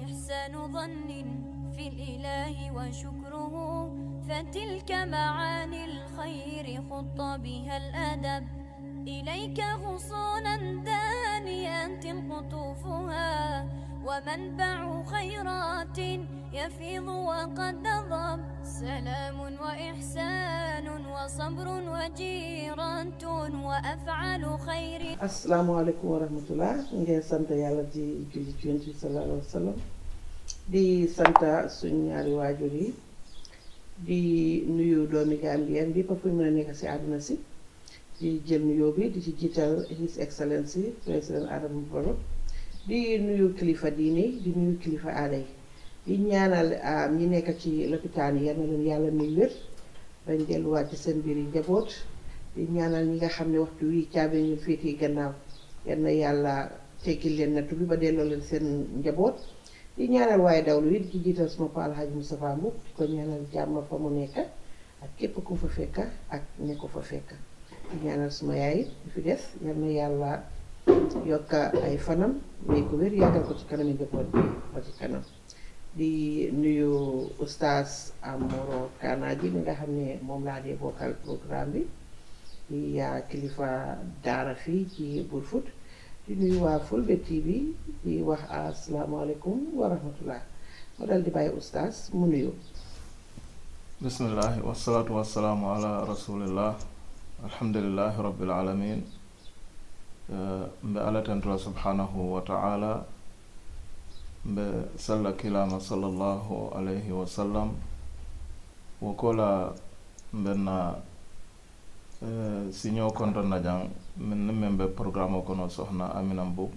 إحسان ظن في الإله وشكره، فتلك معاني الخير خط بها الأدب. إليك غصونا دانيات قطوفها، ومنبع خيرات يفيض وقد نضب. سلام وإحسان وصبر وجيرة وأفعال خير. asalaamaaleykum wa rahmatullah. ngeen sant yàlla di julli ci Yonent bi sallallahu alayhi wa sallam di sant suñu ñaari waajur yi di nuyu doomi Gambien bi fu mu mën a nekk si àdduna si di jël nuyoo bi di ci jiital His Excellency président Adama Barrow di nuyu kilifa diine di nuyu kilifa aada yi di ñaanal ñi nekk ci lopitaan yi yal na leen yàlla muy wér bañ delluwaat ci seen biir yi njaboot. di ñaanal ñi nga xam ne waxtu wi caabi ñu féetee gannaaw yal na yàlla teggil leen nattu bi ba delloo leen seen njaboot. di ñaanal waaye dawlu yi di ci jiital suma pa Alhaji Moustapha Mboup di ko ñaanal jàmm fa mu nekk ak képp ku fa fekk ak ña ko fa fekk. di ñaanal suma yaay di fi des yal na yàlla yokk ay fanam may ko wér yàggal ko ci kanam yi njaboot bi ba ci kanam. di nuyu oustaz Amoro Kana ji mi nga xam ne moom laa dee bokkal programme bi. di kilifa daara fii ci Brufut di nuyu waa Fulbe TV di wax asalaamaaleykum wa rahmatullah moo dal di bàyyi oustaz mu nuyu. bismillahi wasalaatu wasalaamu ala rasulillah alhamdulillahi rabbil alamin mbe ala tentura subhanahu wa ta'ala mbe salla kilama sallallahu alayhi wa sallam wo kola mbenna siñoo konton na jang men be programme kono soxna Amina Mboup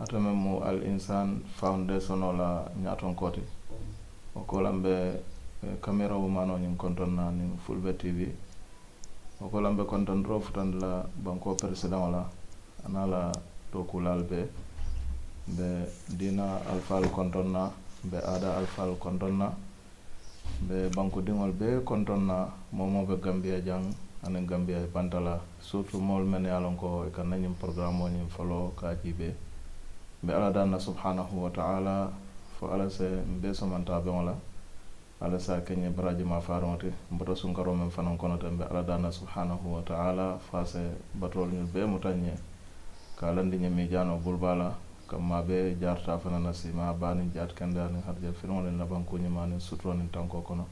atame mu Al Insan Foundation la ñaaton koti o kolambe caméra wu mano ñing konton na ni Fulbe TV o kolambe konton ro futan la banko président la anala to kulal be dina alfal konton na be ada alfal konton na be banko dingol be konton na momo be Gambia jang anen Gambia bantala surtout mool men yalon ko kan nañum programme o ñim folo ka jibe be ala danna subhanahu wa ta'ala fo ala se mbe somanta be wala ala sa kenye baraji ma faronte mboto sun karo men fanan kono tambe ala danna subhanahu wa ta'ala fa se batol ñu be mutanye ka landi ñemi jano bulbala kamma be jarta fanana sima bani jat kanda ni harje firmole na banko ñimani sutro ni tanko kono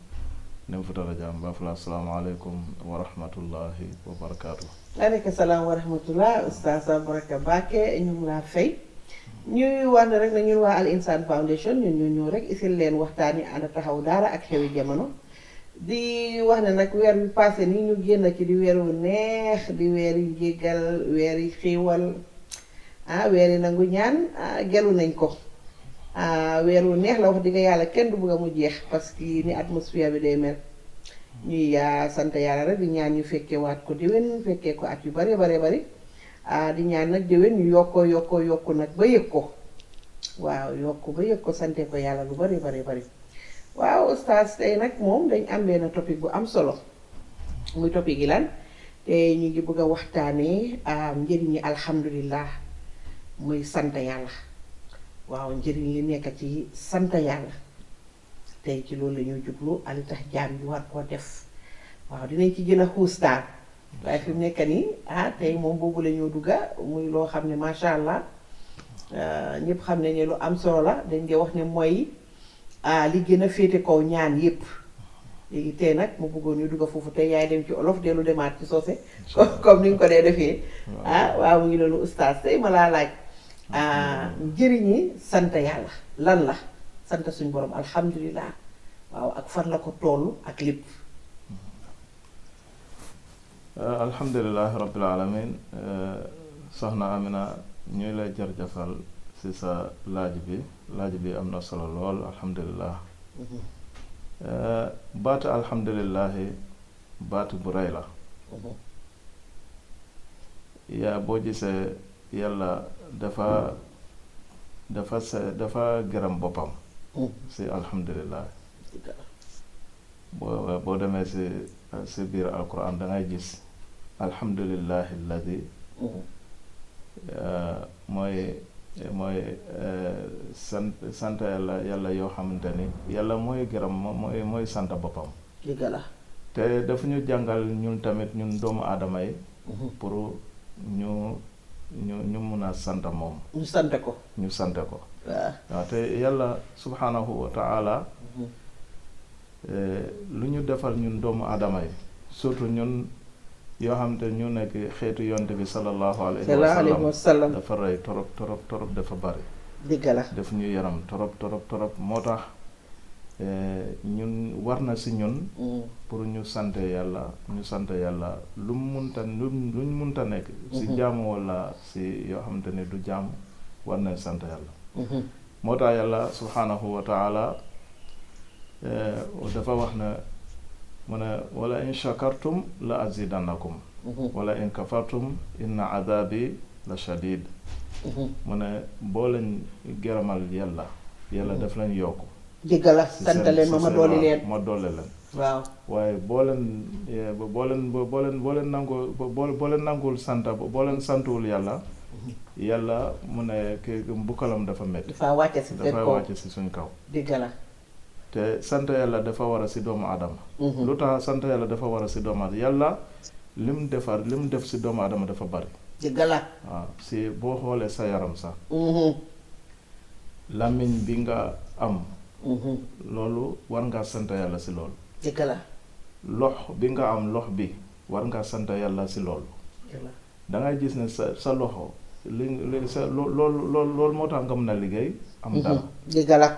nem futala jam bafla assalamu alaikum wa rahmatullahi wa barakatuh. Aleykum salaam wa rahmatullah oustaz Baraka Mbacke ñu ngi laa fay ñuy wax ne rek na ñun waa Al Insan Foundation ñun ñoo ñëw rek isil leen waxtaani ànd taxaw daara ak xewi jamono di wax ne nag weer bi passé ni ñu génn ci di weeru neex di weer yi jéggal weer yi xiiwal weer yi nangu ñaan gelu nañ ko weeru neex la wax dëgg yàlla kenn du bëgg mu jeex parce que ni atmosphère bi day mel ñuy sant yàlla rek di ñaan ñu fekkee waat ko déwén fekkee ko at yu bari di ñaan nag déwén ñu yokko nag ba yëg ko waaw yokk ba yëg ko sante ko yàlla lu bari waaw oustaz tey nag moom dañ am benn topic bu am solo muy topic yi lan te ñu ngi bëgg a waxtaanee njëriñi alhamdulillah muy sant yàlla. waaw njëriñ li nekk ci sant yàlla tey ci loolu la ñuy jublu ali tax jaam bi war koo def waaw dinañ ci gën a xuus daal waaye fi mu nekk nii tey moom boobu la ñoo dugga muy loo xam ne macha allah ñëpp xam ne ne lu am solo la dañ dee wax ne mooy li gën a féete kaw ñaan yépp léegi tey nag mu bëggoon ñu dugga foofu tey yaay dem ci olof dellu demaat ci soose comme ni nga ko dee defee waaw mu ngi loolu oustaz tey ma laa laaj njëriñi sant yàlla lan la sant suñ borom alhamdulilah waaw ak fan la ko tollu ak lépp. alhamdulilah rabbil alamin soxna Amina ñuy lay jërëjëfal ci sa laaj bi am na solo lool alhamdulilah baatu alhamdulilahi baatu bu rëy la yaa boo gisee yàlla dafa gërëm boppam si alhamdulillah boo demee si biir alquran dangay gis alhamdulillahi alladi mooy mooy sant yàlla yoo xamante ni yàlla mooy gërëm mooy sant boppam. dëgg la. te dafa ñu jàngal ñun tamit ñun doomu aadama yi. pour ñu mun a sant moom. ñu sant ko. waaw te yàlla subhanahu wa ta'ala. lu ñu defal ñun doomu aadama yi surtout ñun yoo xam te ñu nekk xeetu yonte bi sallallahu alayhi wa sallam dafa rëy torop dafa bari. dëgg la. daf ñu yaram torop moo tax ñun war na si ñun. pour ñu sant yàlla lu ñu munta nekk. si jaamu wala si yoo xam te ne du jaamu war na sant yàlla. moo tax yàlla subhanahu wa ta'ala dafa wax ne mu ne wala in shakartum la azidannakum wala in kafartum inna adabi la shadid. mu ne boo leen gërëmal yàlla daf leen yokku. dëgg la sant leen ma doole leen. waaw waaye boo leen nangul sant boo leen santuwul yàlla mu ne mbukkalam dafa metti. dafay wàcce si suñ kaw. dëgg la. te sant yàlla dafa war a si doomu aadama. lu tax sant yàlla dafa war a si doomu aadama yàlla lim def si doomu aadama dafa bari. dëgg la. waaw si boo xoolee sa yaram sax. làmmiñ bi nga am. loolu war ngaa sant yàlla si loolu. dëgg la. lox bi nga am lox bi war ngaa sant yàlla si loolu. dangay gis ne sa loxo sa loolu moo tax nga mën a liggéey. am dara. dëgg la.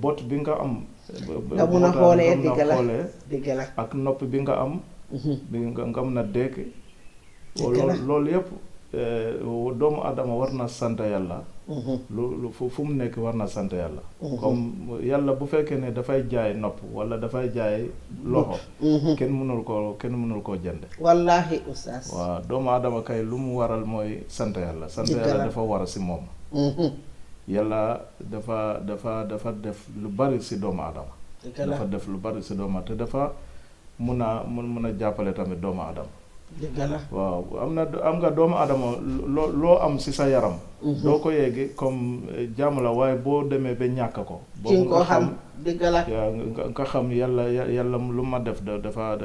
bot bi nga am. nga mun a xoolee dëgg la ak nopp bi nga am. bi nga mën a dégg. loolu yëpp doomu adama war na sant yàlla. lu fu mu nekk war na sant yàlla. comme yàlla bu fekkee ne dafay jaay nopp wala dafay jaay loxo. kenn mënul koo jënd. wallaahi oustaz. waaw doomu adama kay lu mu waral mooy sant yàlla. sant yàlla dafa war a si moom. yàlla dafa def lu bari si doomu adama. dafa def lu bari si doomu adama te dafa mun a jàppale tamit doomu adama. waaw am nga doomu adama loo am si sa yaram. doo ko yéegi comme jàmm la waaye boo demee ba ñàkk ko. boobu nga xam nga xam yàlla lu ma def dafa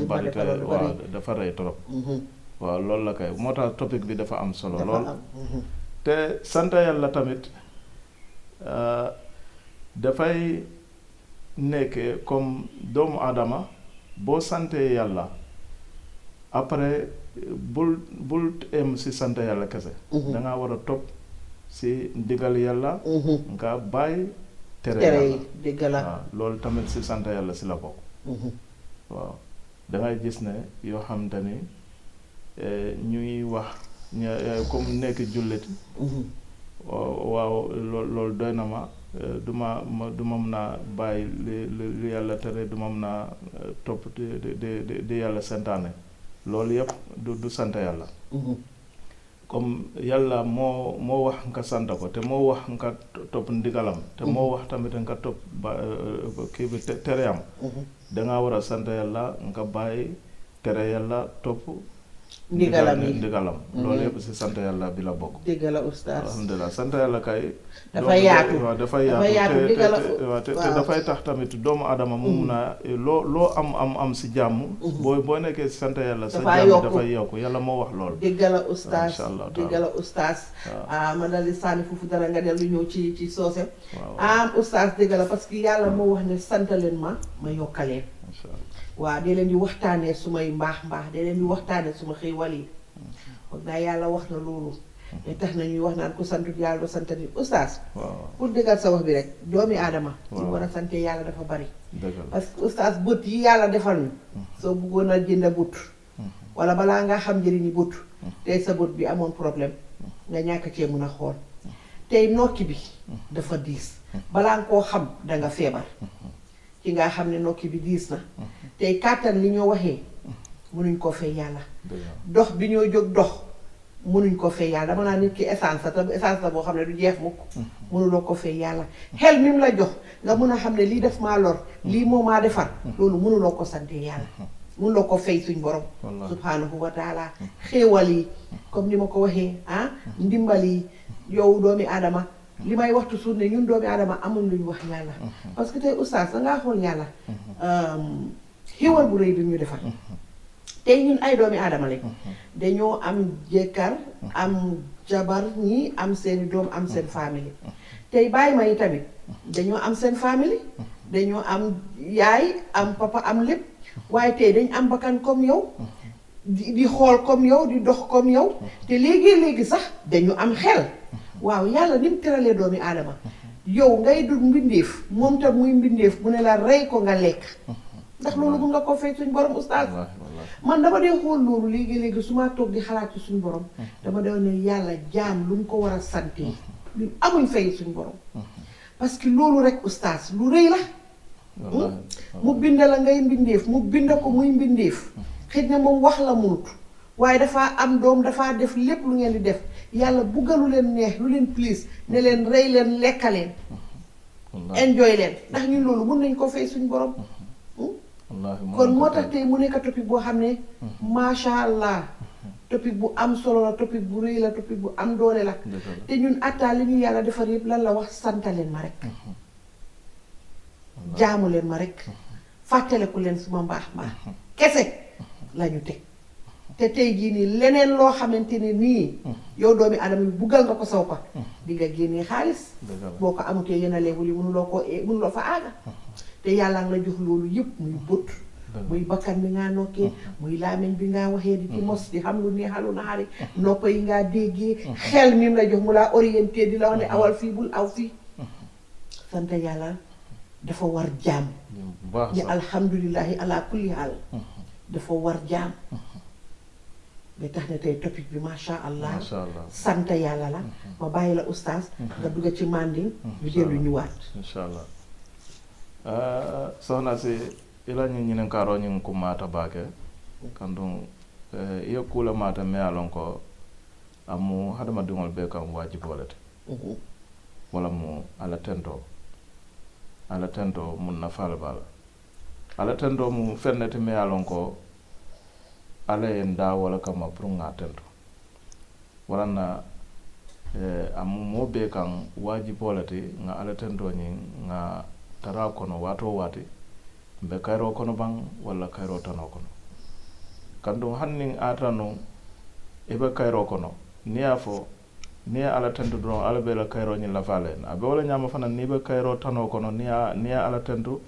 bari te waaw dafa rëy trop. waaw loolu la kay moo tax topic bi dafa am solo lool. te sant yàlla tamit dafay nekk comme doomu aadama boo santee yàlla après bul em si sant yàlla kese. dangaa war a topp si ndigal yàlla. nga bàyyi tere yàlla. waaw loolu tamit si sant yàlla si la bokk. waaw dangay gis ne yoo xamante ni ñuy wax comme nekk jullit. waaw loolu doy na ma du ma mën a bàyyi li yàlla tere du ma mën a topp di yàlla santaane. loolu yëpp du sant yàlla. comme yàlla moo wax nga sant ko te moo wax nga topp ndigalam. te moo wax tamit nga topp kii bi tereyam. dangaa war a sant yàlla nga bàyyi tere yàlla topp. ndigalam. loolu yëpp si sant yàlla bi la bokk. dëgg la oustaz. alhamdulilah sant yàlla kay. dafay yaatu waaw dafay yaatu te dafay tax tamit doomu adama mu mun a loo am si jàmm. boo nekkee si sant yàlla. sa jàmm dafay yokku yàlla moo wax loolu. dëgg la oustaz incha allah dëgg la oustaz. ma dal di sànni foofu dara nga dellu ñëw ci soose. waaw oustaz dëgg la parce que yàlla moo wax ne sant leen ma yokkaleen. incha allah. waaw dee leen di waxtaanee sumay mbaax dee leen di waxtaanee suma xéewal yi. kon naa yàlla wax na loolu. te tax na ñuy wax naan ku santut yàlla doo sant nit oustaz. pour dëggal sa wax bi rek doomi aadama. ñu war a sante yàlla dafa bari. parce que oustaz bët yi yàlla defal ñu. soo bëggoon a jënd but. wala balaa ngaa xam njëriñi but. tey sa bët bi amoon problème. nga ñàkk cee mun a xool. tey nokki bi. dafa diis. balaa nga koo xam danga feebar. ci nga xam ne nokki bi diis na. tey kàttan li ñoo waxee. mënuñ koo fay yàlla. dox bi ñoo jóg dox. mënuñ ko fay yàlla dama naa nit ki essence la te essence la boo xam ne du jeex mukk. mënuloo ko fay yàlla xel mi mu la jox nga mën a xam ne lii def maa lor lii moo maa defar loolu mënuloo ko sante yàlla. mënuloo ko fay suñ borom. subhanahu wa taala xéewal yi comme ni ma ko waxee ndimbal yi yow doomi aadama li may waxtu suur ne ñun doomi aadama amul lu ñu wax yàlla parce que tey oustaz dangaa xool yàlla xéwal bu rëy bi ñu defal tey ñun ay doomi aadama lañ dañoo am jëkkër am jabar ñi am seeni doom am seen famille tey bàyyi ma yi tamit dañoo am seen famille dañoo am yaay am papa am lépp waaye tey dañ am bakkan comme yow di xool comme yow di dox comme yow te léegi sax dañu am xel waaw yàlla ni mu teralee doomi aadama yow ngay du mbindeef moom tam muy mbindeef mu ne la rey ko nga lekk ndax loolu mun nga ko fay suñ borom oustaz man dama dee xool loolu léegi su ma toog di xalaat ci suñ borom dama dee ne yàlla jaam lu mu ko war a sante lu amuñ fay suñ borom parce que loolu rek oustaz lu rëy la mu bind la ngay mbindeef mu bind ko muy mbindeef xëy na moom wax la munut waaye dafaa am doom dafaa def lépp lu ngeen di def yàlla buggalu leen neex lu leen please ne leen rey leen lekkaleen enjoy leen ndax ñun loolu mun nañ ko fay suñ borom kon moo tax tey mu nekk topic boo xam ne macha allah topic bu am solo la topic bu rëy la topic bu am doole la te ñun attaa li ñu yàlla defar yëpp lan la wax santa leen ma rek jaamu leen ma rek fàttaleku leen suma mbaax kese lañu teg te tey jii nii leneen loo xamante ne nii yow doomi adama bi buggal nga ko saw pa di nga génnee xaalis boo ko amutee yéen a leewul yi mënuloo fa aaga te yàlla nga la jox loolu yëpp muy bët muy bakkan bi ngaa nokkee muy laameñ bi ngaa waxee di ci mos di xam lu neexalu naxari noppa yi ngaa déggee xel mi la jox mu laa orienté di la wax ne awal fii bul aw fii sant yàlla dafa war jaam ni alhamdulillahi ala kulli haal dafa war jaam ba tax na tey topic bi macha allah sant yàlla la ma bàyyi la oustaz nga dugg ci manding bi dellu ñëwaat insha allah soxna si ila ñinen karo ñin ko mata baake kandum iyo kula mata me alon ko amu hadama dingol be kam wajibolete wala mu ala tento mun nafal bala ala tento mu fennete me alon ko ala en da wala kama pour nga tento wala na amu mo be kan wajibolete nga ala tento ñi nga tara kono wato wati mbe kayro kono bang walla kayro tano kono kandu hanni atano ebe kayro kono niya fo niya ala tentu don ala be la kayro nyi la falen abe wala nyama fana ni be kayro tano kono niya ala tentu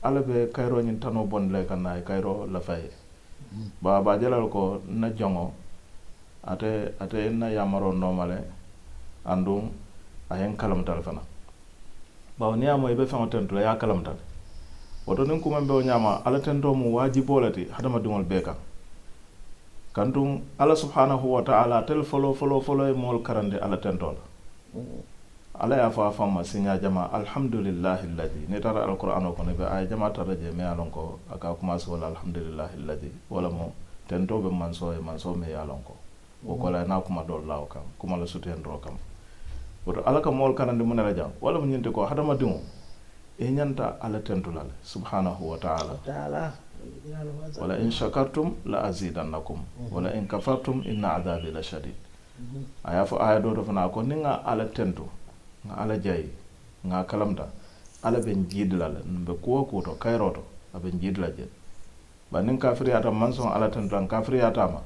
ala be kayro nyi tano bon le kanay kayro la fay ba jalal ko na jongo ate na yamaro normale andum ayen kalam tal fana bawo niya mo ebe fa tentu la ya kalam tal woto nin kuma mbe o ñama ala tento mu wajibolati hadama dingol be kan kantum ala subhanahu wa ta'ala tel folo e mol karande ala tento la ala ya fa fama sinya jama alhamdulillahi alladhi ne tara alquran ko ne be ay jama taraje me alon ko aka kuma so wala alhamdulillahi alladhi wala mo tento be manso me alon ko o ko la na kuma do law kam kuma la suten ro kam woto ala ka mol karande mun la jam wala mo nyinte ko hadama dingo e ñanta ala tentulale subhanahu wa ta'ala wala in shakartum la azidannakum wala in kafartum inna adabi la shadid aya fo aya do fana ko ninga ala tentu nga ala jayi nga kalamta ala ben jidlale be ko to kayroto abe jidla je ba nin kafiriyata manson ala tentu an kafiriyata ma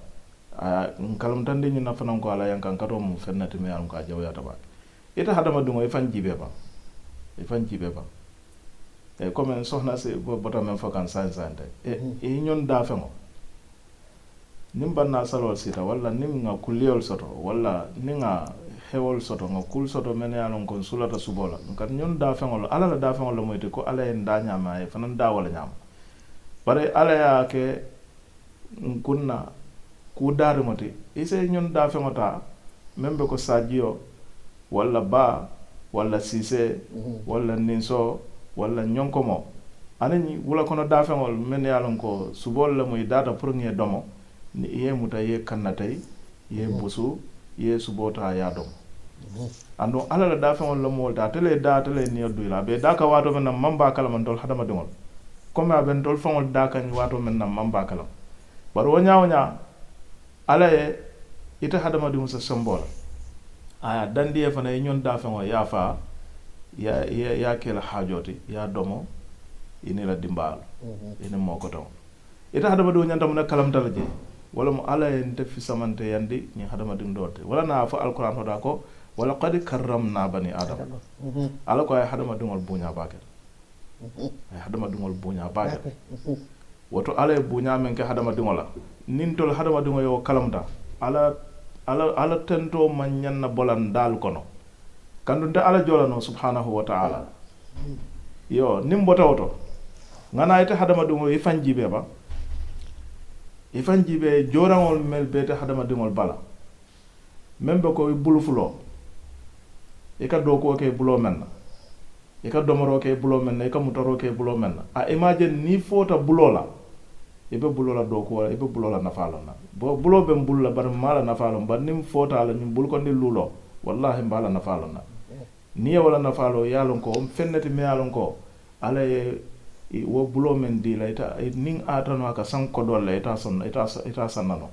aya kalamta ndi ni na fana ko ala yankan kato mu fennati me an ka jawyata ba ita hadama dungo e fan jibe ba e comme soxna si bota men fokan sansante e ñon da fengo nim banna salol sita walla nim nga kuliyol soto walla ni nga hewol soto nga kul soto men yalon kon sulata subola kan ñon da fengo ala la da fengo la moyti ko ala en da nyama e fanan da wala nyama bare ala ya ke kunna ku daari moti ise ñon da fengo ta membe ko sajio walla ba walla sise walla ninso walla ñonkomo anani wula kono dafeŋol men yalon ko subol la muy data premier domo ni ye muta ye kannatay ye busu ye subota ya dom ando ala la dafeŋol la mo ta tele ni yoddu la be daka wato men mamba kala man dol hadama dingol comme aben dol fongol daka ni wato men mamba kala bar wonya ala ye ita hadama dingo sa sombola aya dandiye fana e ñon dafeŋo ya fa ya kela haajoti ya domo ini la dimbaalu ini moo kotoŋo ita hadamadiŋo ñanta mu ne kalamtala je wala mu ala ye nte fisamante yandi ñiŋ hadamadiŋ doote wala naa fo alquran hoda ko wala qad karramna bani adama ala ko ay hadamadiŋol buuñaa baake ay hadamadiŋol buuñaa baake woto ala ye buuñaa meŋ ke hadamadiŋo la niŋ tol hadamadiŋo yo kalamta ala tento maŋ ñaŋ na bolan daalu kono kandunte ala jolano subhanahu wa ta'ala yo niŋ bota woto ŋana ite hadamadiŋo i faŋ jiibee ba i faŋ jiibee jooraŋol mel beete hadamadiŋol bala meŋ be ko i bulu fuloo i ka dookuwo ke i buloo meŋ na i ka domoroo ke i buloo meŋ na i ka mutoroo ke i buloo meŋ na a imagine niŋ foota buloo la i be buloo la dookuwo la i be buloo la nafaa loŋ na buloo be bulu la bari maa la nafaa loŋ bari niŋ foota la ñiŋ bulukondi luuloo wallahi mbaa la nafaa loŋ na niŋ ye wo la nafaa loŋ ye a loŋ ko feŋ ne ti me ye a loŋ ko alla ye wo buloo meŋ dii la ita niŋ aatano a ka saŋ kodol la ita sanna no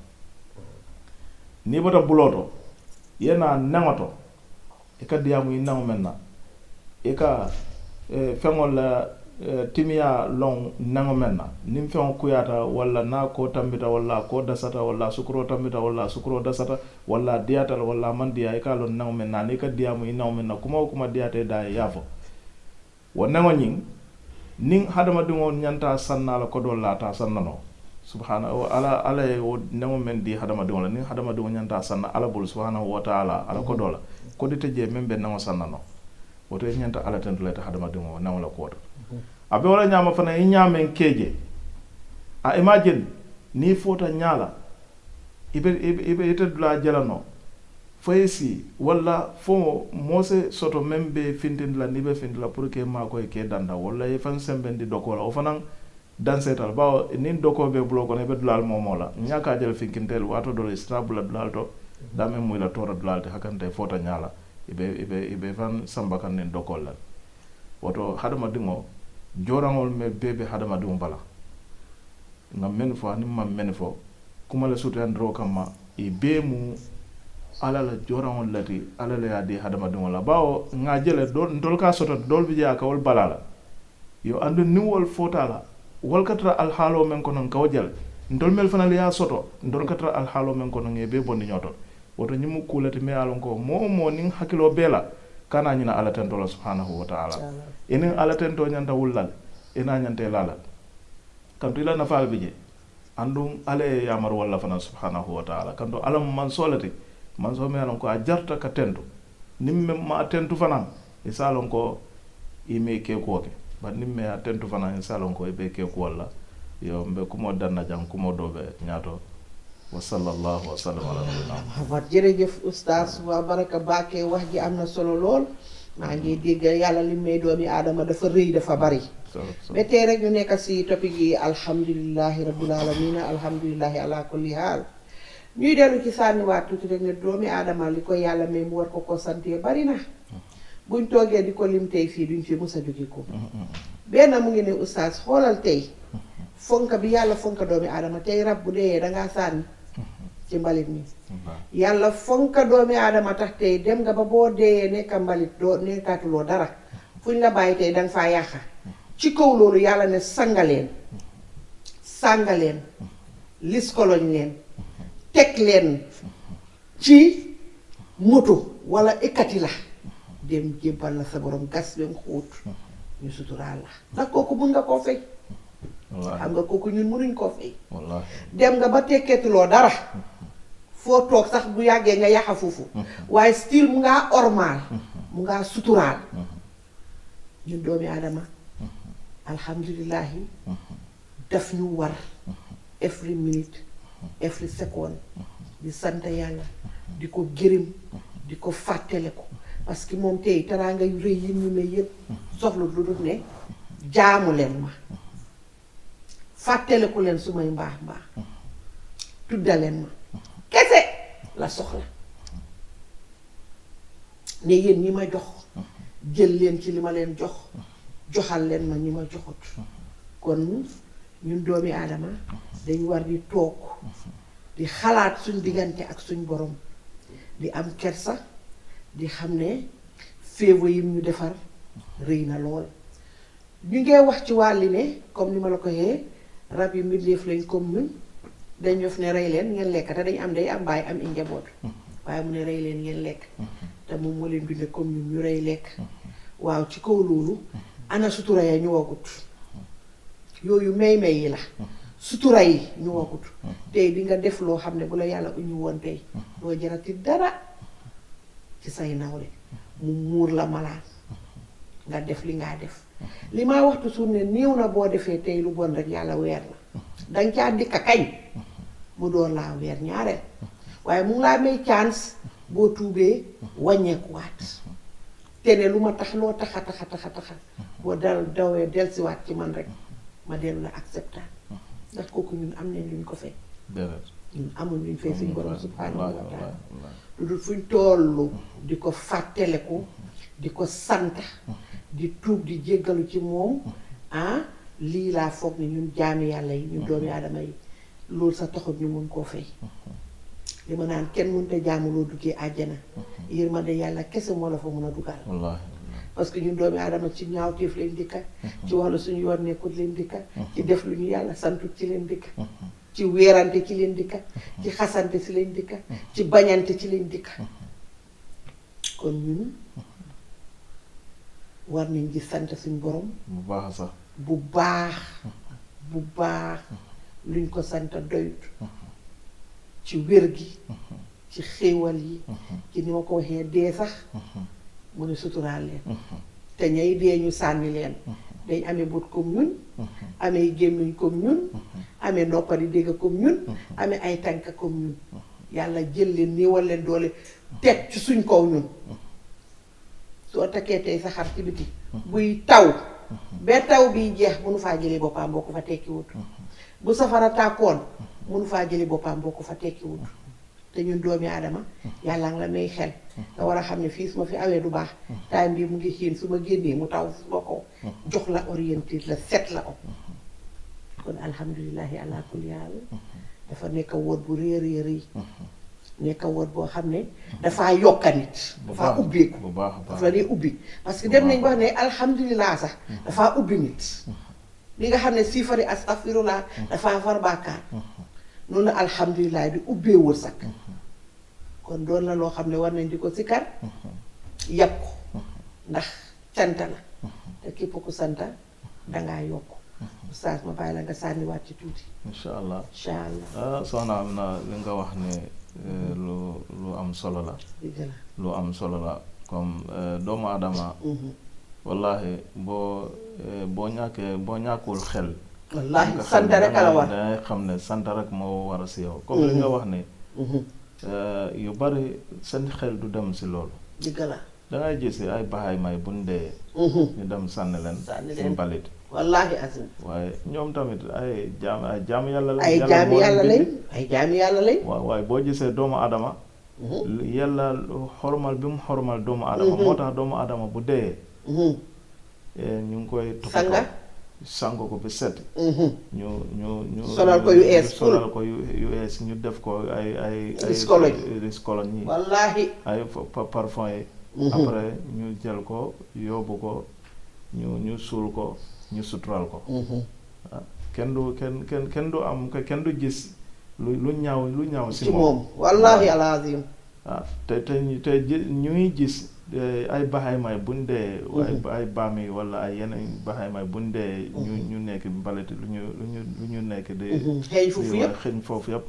niŋ bota buloo to ye naa neŋo to i ka diyaamu i neŋo meŋ na i ka feŋol la timiya loŋ neŋo meŋ na niŋ feŋo kuyaata walla naa koo tambita walla koo dasata walla sukuroo tambita walla sukuroo dasata walla diyaata la walla maŋ diyaa i ka loŋ neŋo meŋ na aniŋ i ka diyaamu i neŋo meŋ na kuma wo kuma diyaata i daa ye yaafo wo neŋo ñiŋ niŋ hadamadiŋo ñanta sanna la kodol la ata sanna no subhanahu ala ye wo neŋo meŋ di hadamadiŋo la niŋ hadamadiŋo ñanta sanna ala bulu subhanahu wa ta'ala ala kodoo la kodite jee meŋ be neŋo sanna no woto i ñanta ala tentu la ite hadamadiŋo neŋo la kuwoto a be wala ñaama fana i ñaameŋ keeje a imagine niŋ foota ñaa la ite dulaa jela no fo ye si walla fo moo se soto meŋ be fintindi la niŋ be finti la pour que maa koye ke danda walla ye faŋ sembendi dokoo la wo fanaŋ danseeta la bawo niŋ dokoo be buloo kono i be dulaalu moomoo la ñaa ka je la finkinteel waato do la i sita bula dulaalu to daa meŋ muy la toora dulaalu te hakkanta i foota ñaa la i be faŋ sambakaŋ niŋ dokoolu la woto hadamadiŋo jooraŋol me bee be hadamadiŋo bala nga mennu fo aniŋ maŋ mennu fo kuma le sutuyandiroo kamma i bee mu ala la jooraŋol lati ala le ye a di hadamadiŋo la bawo ŋa je le ntolu ka soto doolu bi je a ka wolu bala la yo andu niŋ wolu foota la wolu ka tara alhaaloo meŋ kono ka wo je le ntolu melu fana le ye a soto ntolu ka tara alhaaloo meŋ kono ŋa i bee bondi ñoo to woto ñiŋ mu kuu le ti me ye a loŋ ko moo moo niŋ hakkiloo bee la kana ñina ala tento la subhanahu wa ta'ala iniŋ ala tento ñanta wulla le i naa ñanta i la la kantu i la nafaa le bi je anduŋ ala ye yamar walla fana subhanahu wa ta'ala kantu ala mu mansoo le ti mansoo me ye a loŋ ko a jarta ka tentu niŋ me ma tentu fanaŋ i se a loŋ ko i me keekuwo ke bari niŋ me ye a tentu fanaŋ i se a loŋ ko i be keekuwol la yo mbe kumoo danna jaŋ kumoo doo be ñaato wa sallallahu wa sallam ala nabiyina Muhammad jërëjëf oustaz waa baraka Baake wax ji am na solo lool maa ngi dégg yàlla li may doomi aadama dafa rëy dafa bari ba tey rek ñu nekk si topic yi alhamdulillahi rabbil alamina alhamdulillahi ala kulli haal ñuy dellu ci sànniwaat tuuti rek ne doomi aadama li ko yàlla may mu war ko santee bari na buñ toogee di ko lim tey fii duñ fi mës a jóge ko benn mu ngi ne oustaz xoolal tey fonka bi yàlla fonka doomi aadama tey rab bu dee dangaa sànni ci mbalit mi yàlla fonka doomi aadama tax tey dem nga ba boo deeyee nekka mbalit doo nekkaatuloo dara fuñ la bàyyi tey danga faa yàqa ci kaw loolu yàlla ne sàngaleen liskoloñ leen teg leen ci moto wala ekkati la dem jébbal la sa borom gas bem xóot ñu suturaal la ndax kooku mun nga koo fay xam nga kooku ñun mënuñ koo fay dem nga ba tekkeetuloo dara foo toog sax bu yàggee nga yaxa foofu waaye still mu ngaa ormaal mu ngaa suturaal ñun doomi aadama alhamdulillahi daf ñu war every minute every second di sant yàlla di ko gërëm di ko fàttale ko parce que moom tey teraanga yu rëy yi ñu may yëpp soxla lu dul ne jaamu leen ma fàttale ko leen su may mbaax tuddaleen ma kese la soxla ne yéen ñi ma jox jël leen ci li ma leen jox joxal leen ma ñi ma joxut kon ñun doomi aadama dañ war di toog di xalaat suñ diggante ak suñ borom di am kersa di xam ne féevo yi ñu defar rëy na lool ñu ngee wax ci wàlli ne comme ni ma la ko yee rab yi mbindeef lañ comme ñun dañ def ne rey leen ngeen lekk te dañ am day am baay am i njaboot waaye mu ne rey leen ngeen lekk te moom moo leen binde comme ñun ñu rey lekk waaw ci kaw loolu ana sutura ya ñu wagut yooyu may yi la sutura yi ñu wagut tey di nga def loo xam ne bu la yàlla uñu woon tey doo jarati dara ci say nawle mu muur la malaan nga def li ngaa def li ma waxtu suur ne néew na boo defee tey lu bon rek yàlla weer la danga caa dikka kañ mu doon laa weer ñaareel waaye mu ngi laa may chance boo tuubee wàññeekuwaat te ne lu ma tax loo taxa boo dawee delsiwaat ci man rek ma dellu la accepter ndax kooku ñun am nañ luñ ko fay ñun amul luñ fay suñ borom subhanahu wa taala lu dul fuñ tollu di ko fàtteleku di ko sant di tuub di jéggalu ci moom lii laa foog ni ñun jaami yàlla yi ñun doomi aadama yi loolu sa taxut ñu mun koo fay li ma naan kenn mënut a jaamu loo duggee àjjana yërmande yàlla kese moo la fa mën a dugal parce que ñun doomi aadama ci ñaawteef leen dikka ci wax la suñu yoon nekkut leen dikka ci def lu ñu yàlla santut ci leen dikka ci weerante ci leen dikka ci xasante ci leen dikka ci bañante ci leen dikka kon ñun war nañ di sant suñu borom bu baax sax bu baax luñ ko sant doyut ci wér gi ci xéewal yi ci ni ma ko waxee dee sax mu ne suturaal leen te ñay dee ñu sànni leen dañ amee bët comme ñun amee gémmiñ comme ñun amee noppa di dégg comme ñun amee ay tànk comme ñun yàlla jël leen néewal leen doole teg ci suñ kaw ñun soo takkee tey sa xar ci biti buy taw ba taw biy jeex mënu faa jëli boppam boo ko fa tekki wut bu safara tàkkoon mënu faa jëli boppam boo ko fa tekki wut te ñun doomi aadama yàlla nga la may xel nga war a xam ne fii su ma fi awee du baax time bii mu ngi xiin su ma génnee mu taw su ma ko jox la orienté la set la ko kon alhamdulilahi ala kulli haal dafa nekk woot bu rëy nekk woot boo xam ne dafaa yokka nit dafaa ubbeeku dafa dee ubbi parce que dem nañ wax ne alhamdulilah sax dafaa ubbi nit li nga xam ne siifari astaghfirullah dafaa far bàkkaar noonu alhamdulilah di ubbee wërsëg kon doon la loo xam ne war nañ di ko sikkar yàpp ko ndax cant la te képp ku santa dangaa yokk oustaz ma bàyyi la nga sànniwaat ci tuuti incha allah incha soxna am na li nga wax ne lu am solo la lu am solo la comme doomu adama wallahi boo ñàkkul xel wallaahi sant rek la war dangay xam ne sant rek moo war a si yow comme li nga wax ne yu bari seen xel du dem si loolu dëgg la dangay gis ay baxaay may buñ dee ñu dem sànni leen si mbalit wallaahi azim waaye ñoom tamit ay jaam yàlla lañ ay jaami yàlla lañ waaye boo gisee doomu adama yàlla xormal bi mu xormal doomu adama moo tax doomu adama bu dee ñu ngi koy toppatoo sango ko bi set ñu solal ko yu ees ñu def ko ay riscologne yi wallaahi ay parfum yi après ñu jël ko yóbbu ko ñu suul ko ñu sutural ko kenn du am kenn du gis lu ñaaw si moom wallaahi alazim te ñuy gis ay baxay may buñ dee ay baam yi wala ay yeneen baxay may buñ dee ñu nekk mbalit lu ñu nekk di xëñ foofu yëpp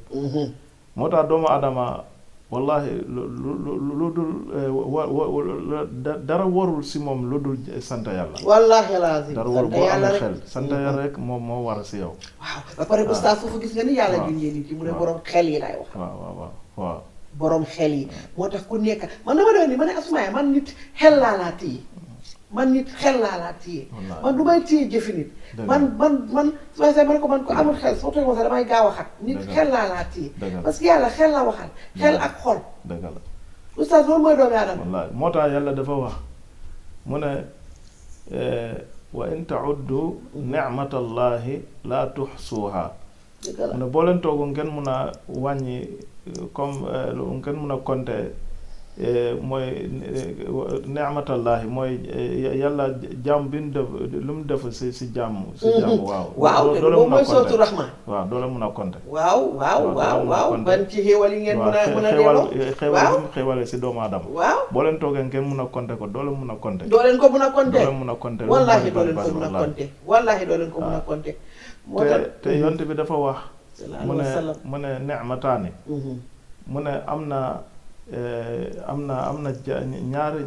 moo tax doomu adama wallahi lu dul dara warul si moom lu dul sant yàlla wallaahi alazim dara warul boo amee xel sant yàlla rek moom war si yow waaw ba pare oustaz foofu gis nga ni yàlla bindee nit yi mu ne borom xel yi laay wax waaw borom xel yi moo tax ku nekk man dama doon ni ma ne Asmaaya man nit xel laa téye man du may téye jëfi nit man su ma see ma ne ko man ko amul xel soo toogee sax damay gaaw a xat nit xel laa téye parce que yàlla xel la waxal xel ak xol dëgg la oustaz loolu mooy doomu aadama wallaahi moo tax yàlla dafa wax mu ne wa in ta'uddu ni'matallahi la tuhsuha mu ne boo leen toogu ngeen mun a wàññi comme ngeen mun a compter mooy neexmatallahi mooy yàlla jaam bi mu def lu mu def si jàmm waaw te boobu mooy sootu raxmaan waaw doo la mun a compter waaw ban ci xéewal yi ngeen mën a delloo xéewale si doomu aadama waaw boo leen toogee ngeen mun a compter ko doo leen mun a compter doo leen ko mun a compter doo leen mun a compter wallaahi doo leen ko mun a compter wallaahi doo leen ko mun a compter moo tax te yonte bi dafa wax mu ne neexmataani mu ne am na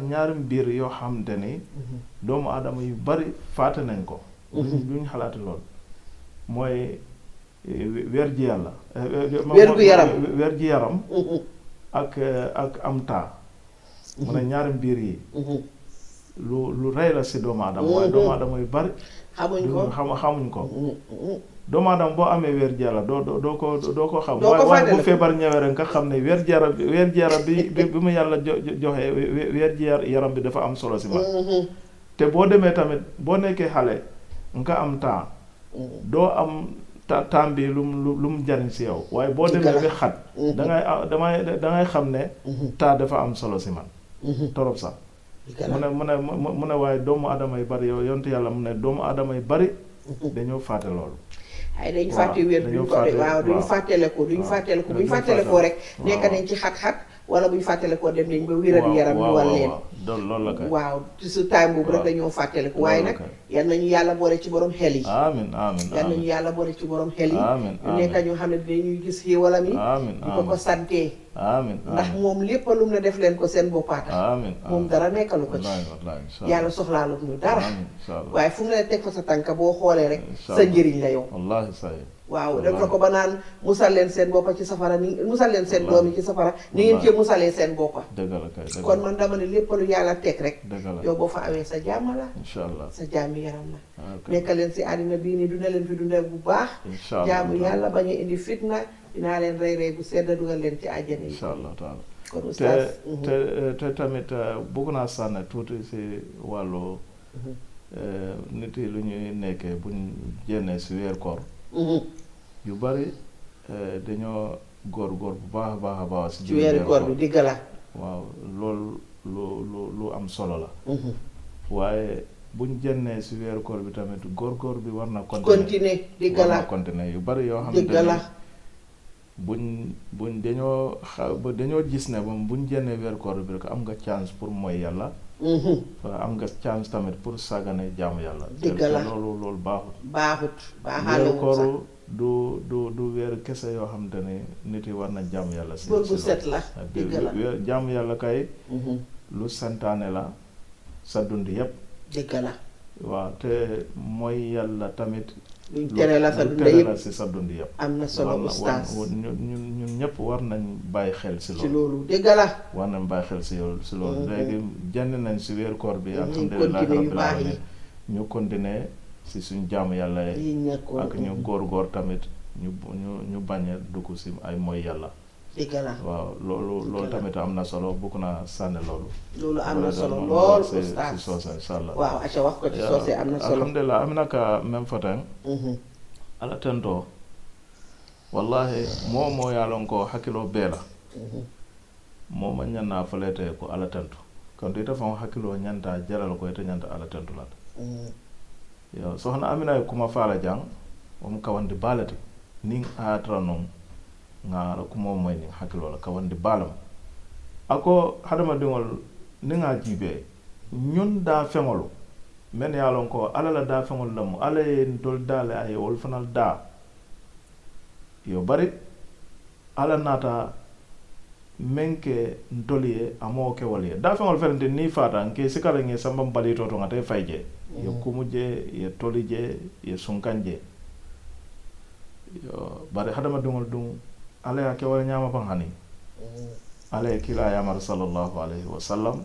ñaari mbir yoo xamante ni doomu aadama yu bari faate nañ ko duñ xalaati lool mooy wér ji yaram ak am taa mu ne ñaari mbir yi lu rey la si doomu aadama waaye doomu aadama yu bari xamuñ ko doomu aadama boo amee wér ji yaram doo ko xam waaye bu feebar ñëwee rek nga xam ne wér ji yaram bi mu yàlla joxe wér ji yaram bi dafa am solo si man te boo demee tamit boo nekkee xale nga am temps doo am temps bi lu mu jariñ si yow waaye boo demee bi xat dangay xam ne temps dafa am solo si man torop sax mu ne waaye doomu aadama yu bari yow yontu yàlla mu ne doomu aadama yu bari dañoo fàtte loolu ay dañu fàtte wér duñu fàttale ko buñu fàttale ko rek nekk nañ ci xat-xat wala buñu fàttale ko dem nañ ba wéradi yaram ñu wal leen loolu la kay waaw ci su time boobu rek dañoo fàttale ko waaye nag yal nañu yàlla boole ci borom xel yi amiin yal nañu yàlla boole ci borom xel yi ñu nekk ñoo xam ne dinañuy gis xéewalam yi di ko santee ndax moom lépp lu mu ne def leen ko seen boppaata moom dara nekkalu ko ci yàlla soxlaalu ñu dara waaye fu mu ne teg fa sa tànka boo xoolee rek sa njëriñ la yow waaw def na ko ba naan musal leen seen boppa ci safara ni musal leen seen doom yi ci safara ni ngeen cee musalee seen boppa kon man dama ne lépp lu yàlla teg rek yow boo fa amee sa jàmm la sa jàmmi yaram la nekk leen si àddina bii nii duna leen fi dundee bu baax jaamu yàlla bañ a indi fitna dinaa leen rey bu sedd dugal leen ci àjjana yi insha allah taala kon oustaz te tamit bëgg naa sànni tuuti si wàllu nit yi lu ñuy nekkee buñ jénnee si weer koor yu bari dañoo góor bu baax a baax ci weeru koor bi digg la waaw loolu lu am solo la waaye buñ jennee si weeru koor bi tamit góor bi war na continuer digg la war na continuer yu bari yoo xam ne buñ dañoo gis ne moom buñ jennee weeru koor bi rek am nga chance pour mooy yàlla am nga chance tamit pour sàggane jaamu yàlla digg la loolu baaxut weeru koor du weeru kese yoo xamante ne nit yi war na jaamu yàlla si bu set la digg la jaamu yàlla kay lu santaane la sa dund yépp digg la waaw te mooy yàlla tamit luñ tere la sa dund yépp si sa dund yépp am na solo oustaz ñun ñëpp war nañ bàyyi xel si loolu dégg la war nañ bàyyi xel si loolu léegi jënd nañ si weeru koor bi alhamdulilah rabbil alamin ñu continuer si suñ jaamu yàlla yi ak ñu góor tamit ñu bañ a dugg si ay mooy yàlla dégg la waaw loolu tamit am na solo bëgg naa sànni loolu am na solo lool oustaz si soose insha allah waaw aca wax ko ci soose am na solo alhamdulillah amina ka même foten ala tento wallahi moo yaalon ko hakkilo bee la moo ma ñanna falete ko ala tento kanto ita fan hakkilo ñanta jalal ko ita ñanta ala tento lat yo soxna amina kuma faala jang om kawandi balati ning atra non nga kuma moy ni hakkilo la kawandi balam ako hadama dingol ninga jibe ñun da feŋolu men ye lon ko ala la da feŋolu lamu ala ye ntol daale ay wol fanal da yo bari ala nata menke ntoli ye amo ke wol ye da feŋolu felente ni fata nke sikala nge sambam balito to ngate fayje ye kumu je ye toli je ye sunkan je yo bari hadama dingol dum ala ya ke wala nyama ban hani ala ye kila yamar sallallahu alaihi wasallam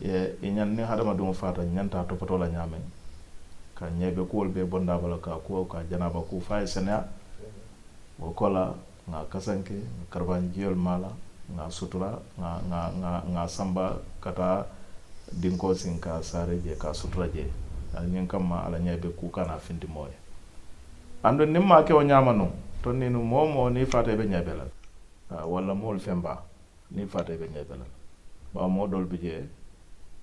ye ñan ni hadama dum fata ñanta to poto la ñamen ka ñebe kuwol be bonda bala ka ko ka janaba ku fay senya wo kola nga kasanke karban jiol mala nga sutura nga samba kata dinko sinka sare je ka sutura je ñin kamma ala ñebe ku kana findi moy ando nimma ke o ñamanu to ni no momo ni fata be ñebe la wala mol femba ni fata be ñebe la ba modol bi je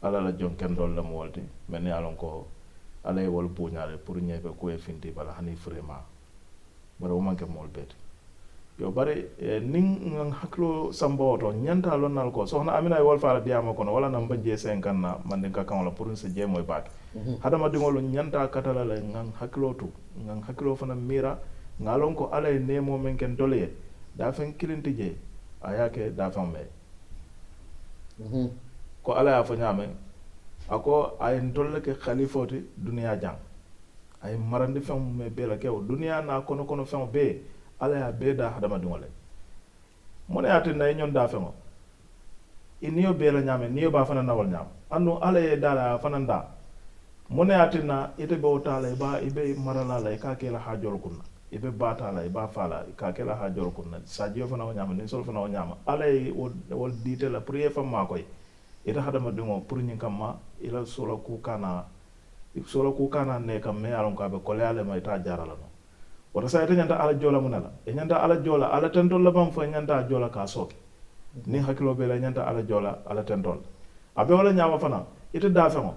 ala la jonken dol la mo wolti men ya lon ko ala e wol buñale pour ñebe ko e finti bala hani vraiment bara o manke mol beti yo bare nin ngan haklo sambo to nyanta lon nal ko sohna amina e wol faala diama kono wala nam bajje 50 na manden ka kan wala pour se je moy baake hadama dingol nyanta katala la ngan haklo to ngan haklo fana mira ngalon ko ala e nemo men ken dole da fen kilinti je ayake da fam me ko ala ya fa nyame ako ay ntolle ke khalifoti duniya jang ay marandi fam me bela kew duniya na kono fam be ala ya be da hadama dingole mona ya tin nay nyon da famo iniyo bela nyame niyo ba fana nawal nyam anu ala ye dala fana nda mona ya tin na ite be otala ba ibe marala la ka ke la hajol kunna ibe bata la ba fala ka ke la hajol kunna sadio fana nyama ni sol fana nyama ala ye wol dite la priye fam ma koy ita hadama dingo pour nyin kamma ila sola ku kana ne kam me alon ka be ko leale may ta jarala no wata sa ita nyanta ala jola munala e nyanta ala jola ala tentol la bam fa nyanta jola ka soki ni hakilo be la nyanta ala jola ala tentol abe wala nyama fana ita da famo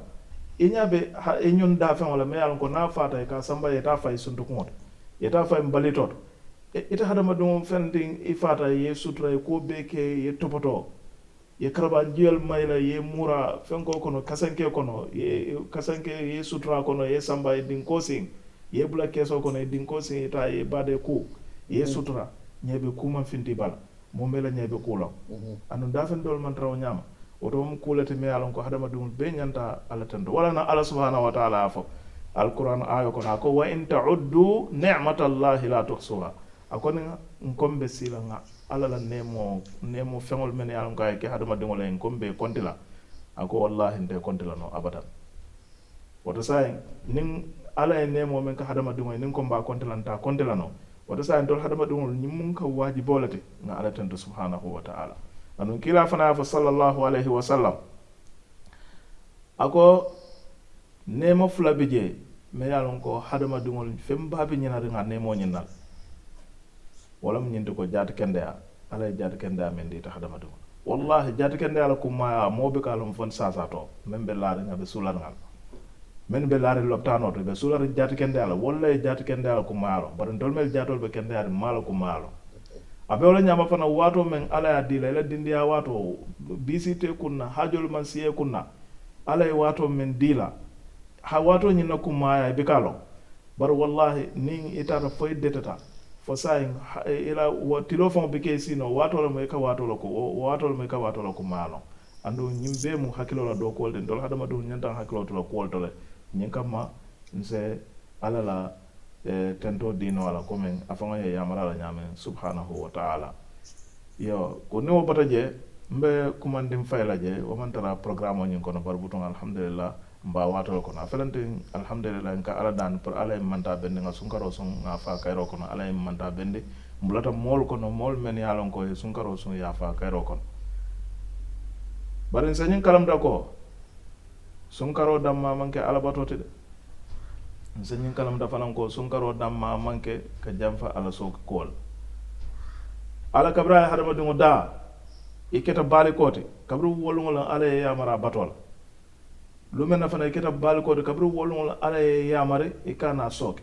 inyabe e nyon da famo la me alon ko na fata ka samba ita fay suntu ko ita fay mbalitot ita hadama dingo fending ifata ye sutra ko be ke ye topoto ye karaba jiyal mayla ye mura fenko kono kasanke kono ye kasanke ye sutra kono ye samba ye dinko sing ye bula keso kono ye dinko sing ta ye bade ku ye sutra nyebe kuma finti bala mombela nyebe kula anu dafen dol man traw nyama oto mum kulete me alon ko hadama dum be nyanta ala tando wala na ala subhanahu wa ta'ala afo alquran ayo kono ko wa in ta'uddu ni'matallahi la tuhsuha akoni nkombe sila nga ala la nemo fengol men yalon kay ke hadama dingol en kombe kontila ako wallahi nde kontila no abadan woto say nin ala en nemo men ka hadama dingol nin komba kontila ta kontila no woto say dol hadama dingol nyim ka waji bolate nga ala tantu subhanahu wa ta'ala anu kila fana fa sallallahu alaihi wa sallam ako nemo fula bije me yalon ko hadama dingol femba bi nyina nga nemo nyinal wala mu ñindi ko jaati kende ya ala jaati kende ya men di ta hadama dum wallahi jaati kende ala kuma mo be kalum fon sasa to men be laare ngabe sular ngal men be laare loptano to be sular jaati kende ala walla jaati kende ala kuma alo bar ndol mel jaatol be kende ala mala kuma alo abe wala nyama fana wato men ala ya dila ila dindi ya wato bisite kunna hajol man siye kunna ala ya wato men dila ha wato nyina kuma ya be kalo bar wallahi ning itata foy detata fo say ila tilo fon be ke sino wato la me ka wato la ko malo ando nyimbe mu hakilo la do ko den dol hadama do nyanta hakilo to la ko to le nyinkama nse ala la tento dino wala ko men afanga ya yamara la nyame subhanahu wa ta'ala yo ko ne wo bata je mbe kumandim fayla je o man tara programme nyin kono bar buton alhamdulillah mba wato ko na felante alhamdulillah nka ala dan pour ala manta bende nga sunkaro sun nga fa kayro kono ala manta bende mbulata mol kono mol men yalon ko sunkaro sun ya fa kayro kono barin sanyin kalam da ko sunkaro damma manke ala batoti de sanyin kalam da fanan ko sunkaro damma manke ka jamfa ala so kol ala kabra hadama dungo da iketa bali kote kabru wolngol ala ya mara batol lumena fana iketa bali kote kabru wolngol ala ya mare ikana soke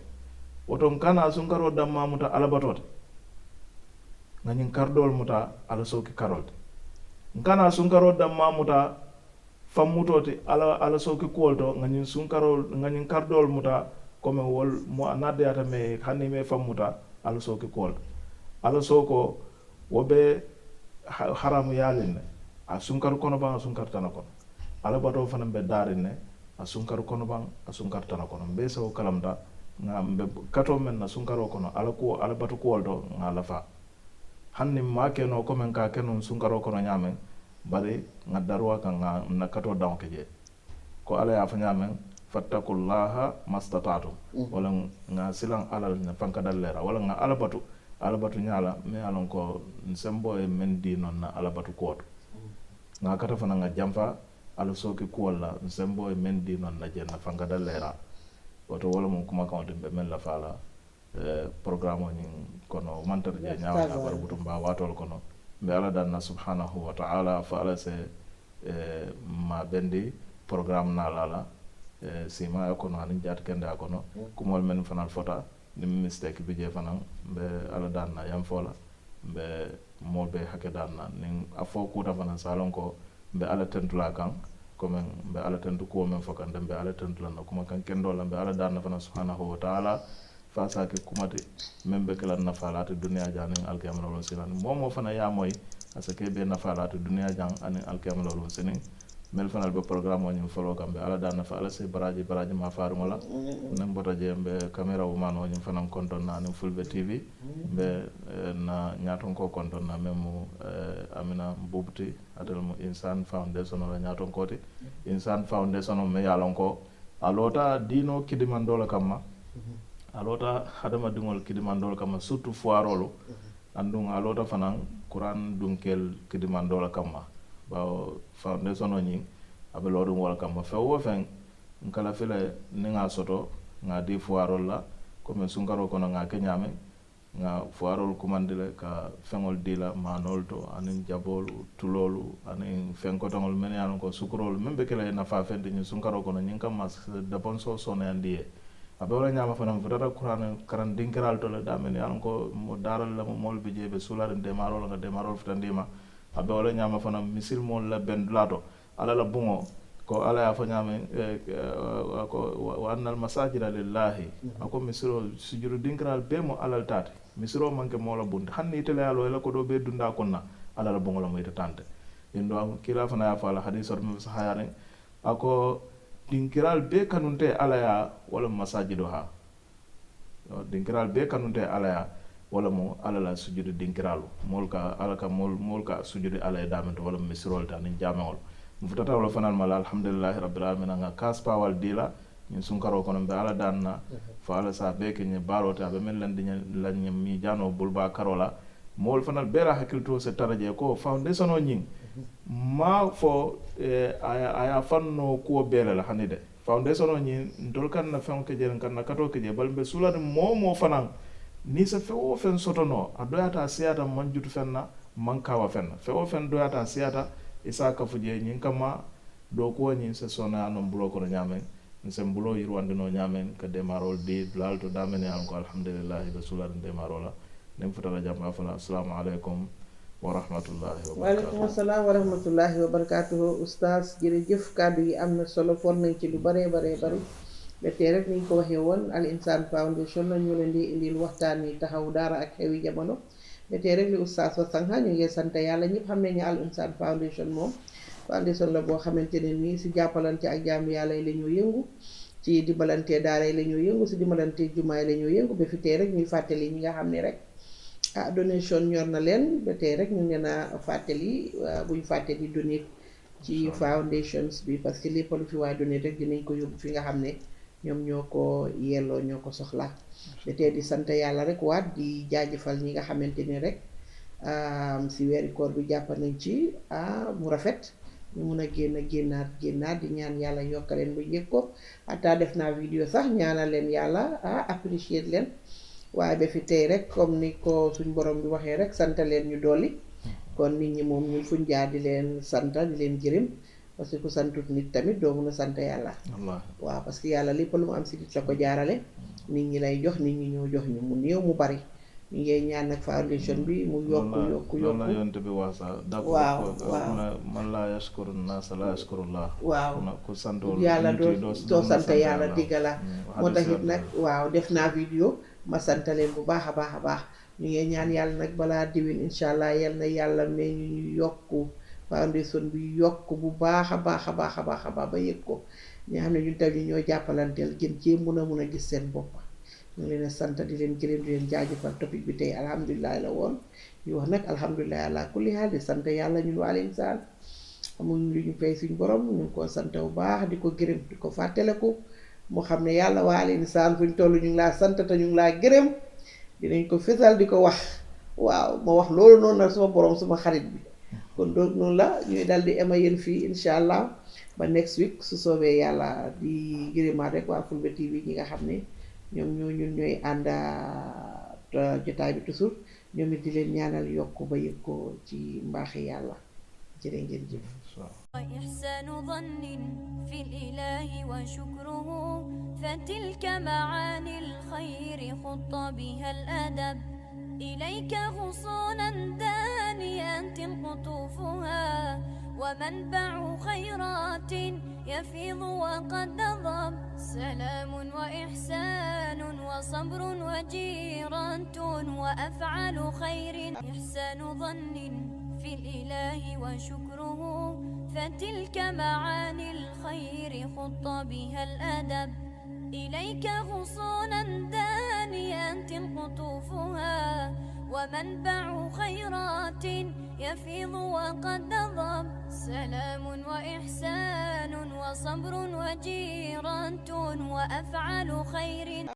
woton kana sunkaro damma muta ala batote ngani kardol muta ala soke karolte ngana sunkaro damma muta fammutote ala soke kolto ngani sunkaro ngani kardol muta comme wol mo anade ata me hanni me fammuta ala soke kolto ala soko wobe haramu yalinne a sunkaru kono ban a sunkar tana kono ala bato fana be darinne a sunkaru kono ban a sunkar tana kono be saw kalamda nga be kato men na sunkaro kono ala bato ko woldo nga la fa hanni ma keno ko men ka keno sunkaro kono nyame bari nga darwa ka nga na kato daw ke je ko ala ya fa nyame fattakullaha mastata'tu wala nga silan ala na fanka dallera wala nga ala batu nyala me alon ko nsembo e men di non na ala batu ko nga kata fana nga jamfa ala soki ko wala nsembo e men di non na jenna fanga dallera wato wala mun kuma kan be men la fala programme ni kono mantar je nyaawa bar butum ba watol kono be ala danna subhanahu wa ta'ala fa ala se ma bendi programme na lala sima kono anin jat kende akono kumol men fanal fota ni mistake bi je fanan be ala danna yam fola be mobe hake danna nin afo kuta fanan salon ko be ala tentula kan comme be ala tentu ko men fokan be ala tentula no kuma kan kendo la be ala danna fanan subhanahu wa ta'ala fa sa ke kumati membe kala nafalatu dunya janin alkiyama lolon sinan momo fana ya moy asake be nafalatu dunya jan anin alkiyama lolon sinin mel fanal be programme woni folo kambe ala danna fa ala se baraji ma faru ngola nem bota je be camera wo man woni fanan konton na no fulbe tv be na nyaton ko konton na memu amina bubti adal mo insan foundation wala nyaton koti insan foundation me yalon ko alota dino kidimandola kamma alota hadama dingol kidimandola kamma surtout foirolo andung alota fanan quran dunkel kidimandola kamma bawo foundation o ñing abe lodum wala kam fe wo fen nkala fele ni nga soto nga di foirol la comme sunkaro kono nga kenyame nga foirol kumandile ka fengol dila manol to anin jabol tulolu anin fenkotongol men yanon ko sukrol membe kele na fa fende ni sunkaro kono ñing kam mas de bon so sone andie abe wala nyama fanam futata qur'an karan dinkiral to la damen yanon ko mo daral la mo mol bi jebe sulare de marol nga de marol futandima abe wala nyama fana misil mon la ben dulato ala la bungo ko ala ya fa nyame ko wa annal masajida lillahi ako misiro sujudu dinkral be mo alal tati misiro manke mo la bund hanni tele alo la ko do be dunda konna ala la bungo la mo ita tante indo kila fana ya fa la hadith or mi sahayane ako dinkral be kanunte ala ya wala masajido ha dinkral be kanunte ala ya wala mo ala la sujudu dinkiralu molka ala ka molka sujudu ala e damento wala misrol tan jamewol mu futata wala fanal mal alhamdulillah rabbil alamin nga kaspa wal dila ñun sunkaro kono be ala danna fa ala sa be ke ñe balota be men lan lañ mi jano bulba karola mol fanal bera hakilto se taraje ko foundation o ñing ma fo aya fanno ko bele la hanide foundation o ñing ndol kan na fon ke jeren kan na kato ke je balbe sulade momo fanan ni sa fewo fen sotono a doyata siyata manjutu fenna mankawa fenna fewo fen doyata siyata isa ka fuje nyin kama do ko nyin se sona non bulo ko nyamen nsem bulo yirwande no nyamen ka demarol di lalto damen yal ko alhamdulillah be sular demarola nem futala jamba fala assalamu alaikum wa rahmatullahi wa barakatuh wa alaikum assalam wa rahmatullahi wa barakatuh oustaz jërëjëf kaddu yi amna solo for nañ ci lu bare be tey rek niñ ko waxee woon Al Insaan Foundation la ñu leen di indil waxtaan yi taxaw daara ak xewi jamono be tey rek li oustaz wa sànqa ñu ngi sant yàlla ñëpp xam nañ ne Al Insaan Foundation moom foundation la boo xamante ne nii si jàppalante ak jaamu yàlla yi la ñoo yëngu ci dimbalante daara yi la ñoo yëngu si dimbalante jumaa yi la ñoo yëngu ba fi tey rek ñuy fàttali ñi nga xam ne rek donation ñor na leen ba tey rek ñu ngi leen a fàttali buñ fàtte di donate ci foundations bi parce que lépp lu fi waay donate rek dinañ ko yóbbu fi nga xam ne ñoom ñoo ko yelloo ñoo ko soxla ba tey di sant yàlla rek waat di jaajëfal ñi nga xamante ni rek si weeri koor bi jàpp nañ ci mu rafet ñu mun a génnaat di ñaan yàlla yokkaleen bu njëkk ko ata def naa vidéo sax ñaanal leen yàlla apprécier leen waaye ba fi tey rek comme ni ko suñ borom bi waxee rek sant leen ñu dolli kon nit ñi moom ñun fuñ jaar di leen sant di leen gërëm parce que ku santut nit tamit doo mun a sant yàlla waaw parce que yàlla lépp lu mu am si nit la ko jaarale nit ñi lay jox nit ñi ñoo jox ñu mu néew mu bari ñu ngi ñaan nag foundation bi mu yokku la yonte bi wasa waaw man la yashkuru nas la yashkurullah waaw ku santul yàlla doo sant yàlla digga la moo tax it nag waaw def naa vidéo ma sant leen bu baax a baax ñu ngi ñaan yàlla nag balaa diwin incha allah yal na yàlla mais ñu yokku foundation bi yokk bu baax a baax ba yëg ko ñi xam ne ñun tam ñu ñoo jàppalanteel gën cee mun a gis seen bopp ñu leen sant di leen gërëm di leen jaajëfal topic bi tey alhamdulilah la woon ñu wax nag alhamdulilah ala kulli haal di sant yàlla ñun waa Al Insaan amuñ lu ñu fay suñ borom ñu ngi ko sant bu baax di ko gërëm di ko fàttaleku mu xam ne yàlla waa Al Insaan fuñ toll ñu ngi laa sant te ñu ngi laa gërëm dinañ ko fésal di ko wax waaw ma wax loolu noonu nag suma borom suma xarit bi kon donc noonu la ñuy dal di ema yéen fii incha allah ba next week su soobee yàlla di gërëmaat rek waa Fulbe TV ñi nga xam ne ñoom ñooy ànd jotaay bi toujours ñoom it di leen ñaanal yokk ba yëg ko ci mbaaxi yàlla jërë ngeen jëf وإحسان ظن في الإله وشكره فتلك معاني الخير خط بها الأدب إليك غصونا دانيات قطوفها ومنبع خيرات يفيض وقد نضب سلام وإحسان وصبر وجيرة وأفعال خير إحسان ظن في الإله وشكره فتلك معاني الخير خط بها الأدب إليك غصونا دانيات قطوفها ومنبع خيرات يفيض وقد نضب سلام وإحسان وصبر وجيرة وأفعال خير